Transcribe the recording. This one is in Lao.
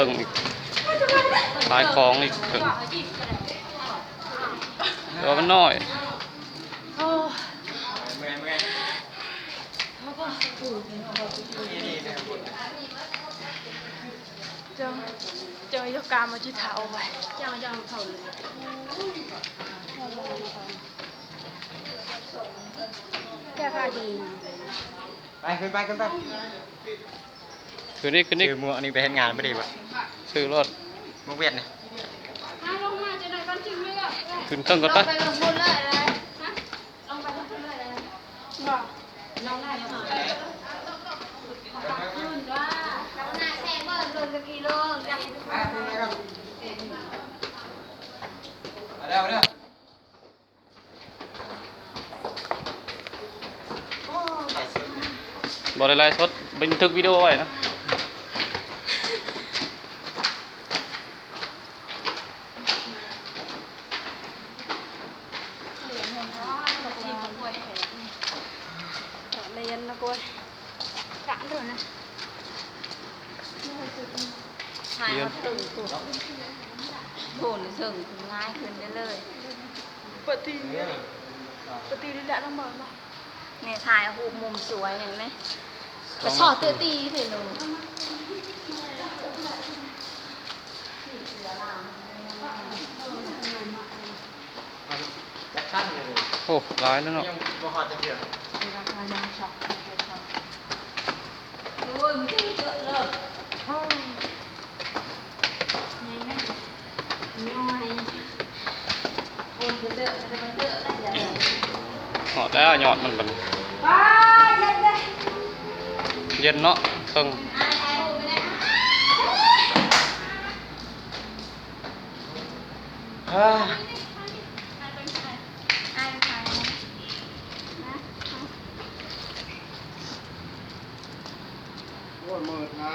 ອີກ ຂາຍຂອງອີກເຄິ່ງ ແຕ່ວ່າມັນນ້ອຍ. ເຈົ້າ ເຈົ້າຢາກກາມາຈິຖາເອົາໄວ້ ເຈົ້າ ເຈົ້າເຂົ້າເລີຍ ແກ້ຜ້າດີ. ໄປ ຂຶ້ນໄປ ຂຶ້ນໄປ ຂຶ້ນອີກ ຂຶ້ນອີກ. ຊື້ໝວກອັນນີ້ໄປເຮັດງານບໍ່ດີບໍ່? ຊື້ໂລດ ໝວກຫວຽດນີ້ ຂຶ້ນເທິງກ່ອນໄປ. ບໍ່ໄດ້ໄລຟ໌ສົດ ບັນທຶກວິດີໂອໄວ້ນະ. ລຽນນະກວຍ ກະໂດນນະ ຖ່າຍເອົາເທິງພຸ້ນ ໂພນເທິງ ງ່າຍຂຶ້ນໄດ້ເລີຍ. ເປີດທີ ເປີດທີນີ້ແຫຼະ ຕ້ອງບອກວ່າ ນີ້ຖ່າຍຮູບມຸມສວຍ ເຫັນໄໝ? ກະຊອດເຕີຕີເພໂລ. ໂອ້ ຫຼາຍແລ້ວເນາະ. ຮອດແລ້ວຍອດມັນບັດນີ້ ເຢັນເນາະ ເທິງ. ໂອ້ຍ ມືດນະ.